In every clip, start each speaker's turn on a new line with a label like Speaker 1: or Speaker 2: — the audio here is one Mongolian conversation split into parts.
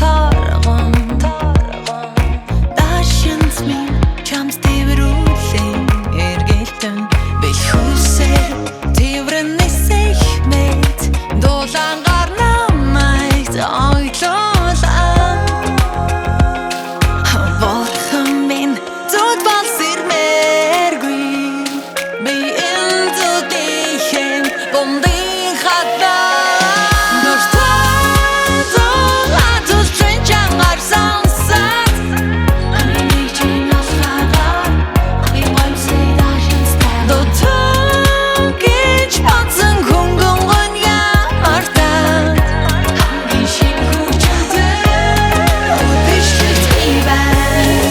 Speaker 1: торгон Дашинз минь чамс тэрврүүлэн эргэлтэн бэлхүүсээр тэрвэрнэсэх мэт дулаангаар намайг оглуулаа. Бурхан минь зүуд бол сэрмээргүй би энэ зүудийнхэн бомдын хадаа. Дуртай атулсан чангаар сонсоод миний чинь алхагаар хамгийн гоёмсог дашинстай дутуу гэж бодсон хөнгөн гонья мартаад хамгийн шинэ хүчтэй үдэшлэгт би байна.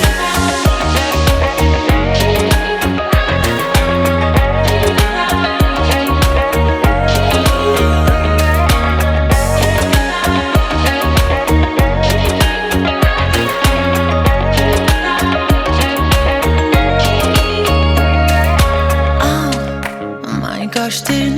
Speaker 1: Oh my gosh, тэр